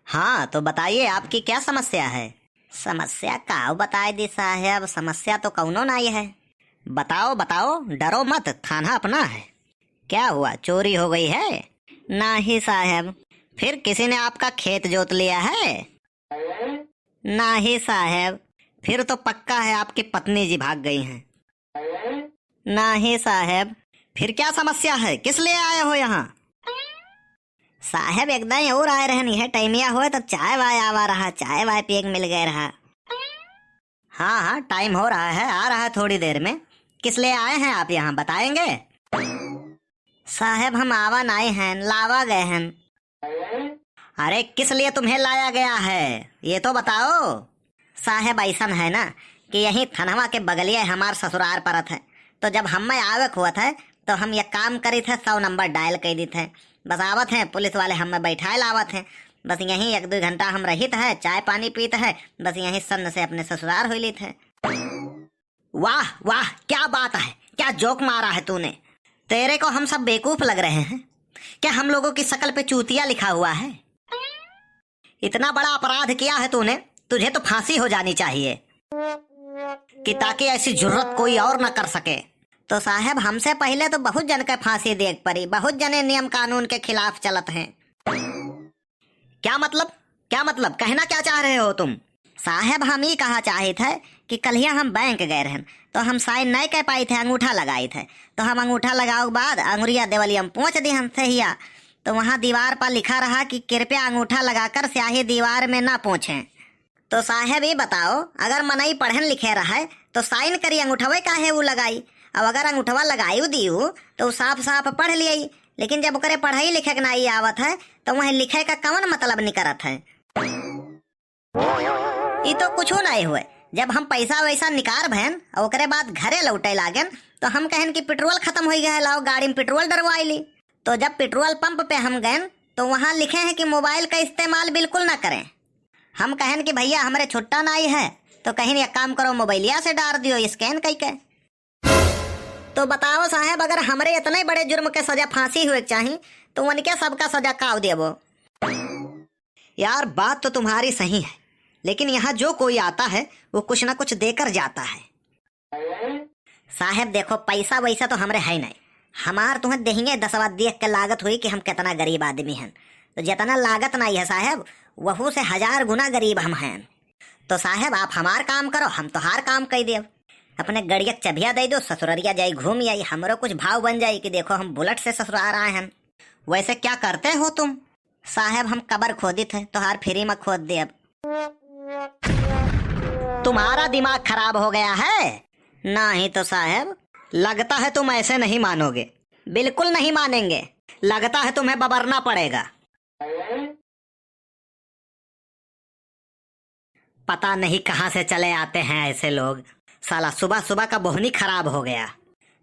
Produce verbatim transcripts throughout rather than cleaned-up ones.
हाँ, तो बताइए, आपकी क्या समस्या है? समस्या काउ बताए दी साहेब, समस्या तो कउनो नाई है। बताओ, बताओ, डरो मत, थाना अपना है। क्या हुआ, चोरी हो गई है? नाही साहेब। फिर किसी ने आपका खेत जोत लिया है? नाही साहेब। फिर तो पक्का है, आपकी पत्नी जी भाग गई हैं। नाही साहेब। फिर क्या समस्या है, किस लिए आए हो यहाँ? साहेब, एकदम और आए रहन, यह टाइमिया होए तब चाय वाय आवा रहा, चाय वाय पिए के मिल गए रहा। हाँ, हाँ, टाइम हो रहा है, आ रहा है थोड़ी देर में। किस लिए आए हैं आप यहाँ, बताएंगे? साहेब, हम आवा नाई हैं, लावा गए हैं। अरे, किस लिए तुम्हें लाया गया है, ये तो बताओ। साहेब, ऐसन है ना कि यही थनवा के बगलिए हमार ससुरार परत है, तो जब हमें आवे के होत है, तो हम ये काम करित है, सौ नंबर डायल कर देत है। बस आवत हैं, पुलिस वाले हमें बैठाए लावत हैं। बस यहीं एक दो घंटा हम रहित है, चाय पानी पीत है, बस यहीं सन्न से अपने ससुरार हो लेत है। वाह, वाह, क्या बात है, क्या जोक मारा है तूने। तेरे को हम सब बेवकूफ लग रहे हैं क्या? हम लोगों की शकल पे चूतिया लिखा हुआ है। इतना बड़ा अपराध किया है तूने, तुझे तो फांसी हो जानी चाहिए, कि ताकि ऐसी जुर्रत कोई और न कर सके। तो साहेब, हमसे पहिले तो बहुत जन के फांसी देख पड़ी, बहुत जने नियम कानून के खिलाफ चलत हैं। क्या मतलब? क्या मतलब? कहना क्या चाह रहे हो तुम? साहेब, हम ई कहा चाहित है कि कल्हिया हम बैंक गए रहन, तो हम साइन नहीं कर पाइत है, अंगूठा लगाइत है। तो हम अंगूठा लगावे के बाद अंगुरिया देवलिया में पोंछ दिहन सहिया। तो वहाँ दीवार पर लिखा रहा कि कृपया अंगूठा लगाकर स्याही दीवार में ना पोंछें। तो साहेब, ई बताओ, अगर मनई पढ़न लिखे रहे, तो साइन करी, अंगूठवे काहे ऊ लगाई? अब अगर अंगूठवा लगाई दियू, तो ऊ साफ साफ पढ़ लियई, लेकिन जब ओकरे पढ़ाई लिखे के नाई आवत है, तो वह लिखे का कवन मतलब निकरत है? ई तो कुछो नाई हुए। जब हम पैसा वैसा निकार भयन और ओकरे बाद घरे लौटे लागेन, तो हम कहन कि पेट्रोल खत्म हो गया है, लाओ गाड़ी में पेट्रोल डरवाई ली। तो जब पेट्रोल पंप पे हम गएन, तो वहाँ लिखे हैं कि मोबाइल का इस्तेमाल बिल्कुल ना करें। हम कहन कि भैया, हमरे छुट्टा नाई है, तो कहिन एक काम करो, मोबाइलिया से डार दियो, स्कैन कई के। तो बताओ साहेब, अगर हमरे इतने बड़े जुर्म के सजा फांसी हुए के चाही, तो उनके सबका सजा काव देबो? यार, बात तो तुम्हारी सही है, लेकिन यहाँ जो कोई आता है, वो कुछ ना कुछ देकर जाता है। साहेब देखो, पैसा वैसा तो हमरे है नहीं, हमार तुम्हें देहिए दसवा देख के लागत हुई कि हम कितना गरीब आदमी हैं। तो जितना लागत नहीं है साहेब, वहू से हजार गुना गरीब हम हैं। तो साहेब, आप हमार काम करो, हम तोहार काम कई देब। अपने गड़िया के चबिया दे दो, ससुररिया जाई घूम आई, हमरो कुछ भाव बन जाई कि देखो, हम बुलेट से ससुरार आए हैं। वैसे क्या करते हो तुम? साहेब, हम कबर खोदित है, तोहार फ्री में खोद देब। तुम्हारा दिमाग खराब हो गया है? नहीं तो साहेब। लगता है तुम ऐसे नहीं मानोगे, बिल्कुल नहीं मानेंगे। लगता है तुम्हें बबरना पड़ेगा। पता नहीं कहाँ से चले आते हैं ऐसे लोग। साला सुबह सुबह का बोहनी खराब हो गया।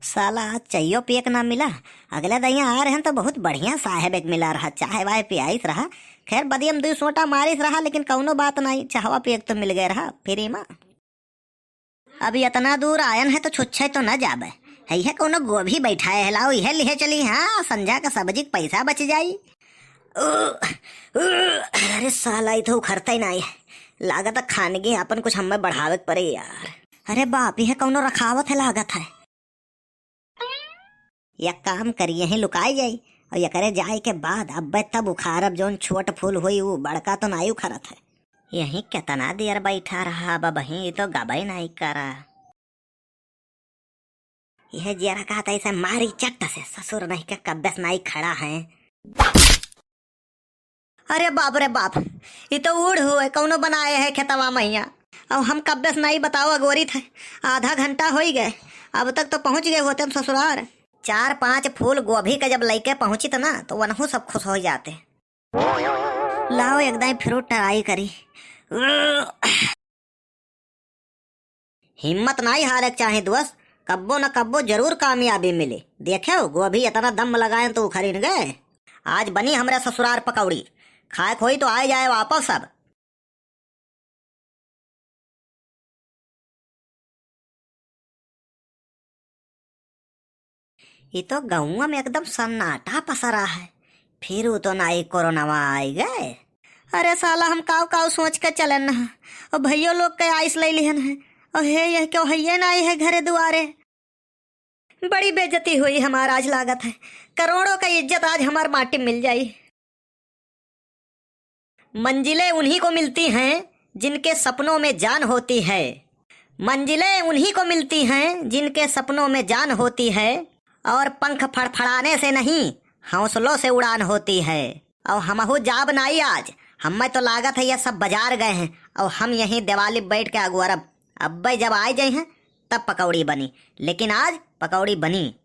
साला आज चायो पिए के ना मिला। अगले दइया आ रहे हैं तो बहुत बढ़िया साहेब एक मिला रहा, चाय वाय पियाइत रहा। खैर, बदियम दुई सोटा मारिस रहा, लेकिन कौनो बात नहीं, चाहवा पिए के तो मिल गए रहा फ्री में। अब इतना दूर आयन है तो छुच्छे तो न जाबे। है, है कौनो गोभी बैठाए है, लाओ इहे लिहे चली। हाँ, संझा का सब्जी के पैसा बच जाई। उ, उ, अरे साला, ई तो उखरते ही नहीं। लागत है खानगी अपन कुछ हमें बढ़ावे के पड़े यार। अरे बाप, इहे कौनो रखावत है लागत है। या काम करी, यहीं लुकाई जाई और एकरे जाए के बाद अब्बे तब उखारब, जौन छोट फूल होई, उ बड़का तो नाई उखरत है। यहीं केतना देर बैठा रहा, अब बही तो गबई नाई करा। यह जियरा कहत है, इसे मारी चट्ट से, ससुर नहीं के कब्बे से नाई खड़ा है। अरे बाप रे बाप, ई तो उड़ हुए कौनो बनाए है खेतवा मैया। अब हम कब्बे से नाई बताओ अगोरी थे, आधा घंटा होई गए, अब तक तो पहुँच गए होते हम ससुरार। चार पांच फूल गोभी के जब लइके पहुँचित ना, तो वनहू सब खुश हो जाते। लाओ, एक दाई फिर ट्राई करी। हिम्मत नाई हारे के चाहे दोस्त, कब्बो न कब्बो जरूर कामयाबी मिले। देखे हो, गोभी इतना दम लगाए तो उखरिन गए। आज बनी हमरे ससुरार पकौड़ी, खाए खोई तो आए जाए वापस अब। ये तो गौवा में एकदम सन्नाटा पसरा है। फिर वो तो नाई कोरोनावा आई गए। अरे साला, हम काव काव सोच के चलन ह। और भइयो लोग के आइस ले लिहन है। और हे, यह क्यों हइये ना आई है घरे दुआरे। बड़ी बेइज्जती हुई हमार आज लागत है। करोड़ों का इज्जत आज हमार माटी मिल जाई। मंजिलें उन्हीं को मिलती हैं जिनके सपनों में जान होती है। मंजिलें उन्हीं को मिलती हैं जिनके सपनों में जान होती है, और पंख फड़फड़ाने से नहीं, हौसलों से उड़ान होती है। और हमहू जाब नाई आज, हमें तो लागत है यह सब बाजार गए हैं, और हम यहीं दिवाली बैठ के अगुअरब। अब्बे जब आए जाए हैं तब पकौड़ी बनी, लेकिन आज पकौड़ी बनी।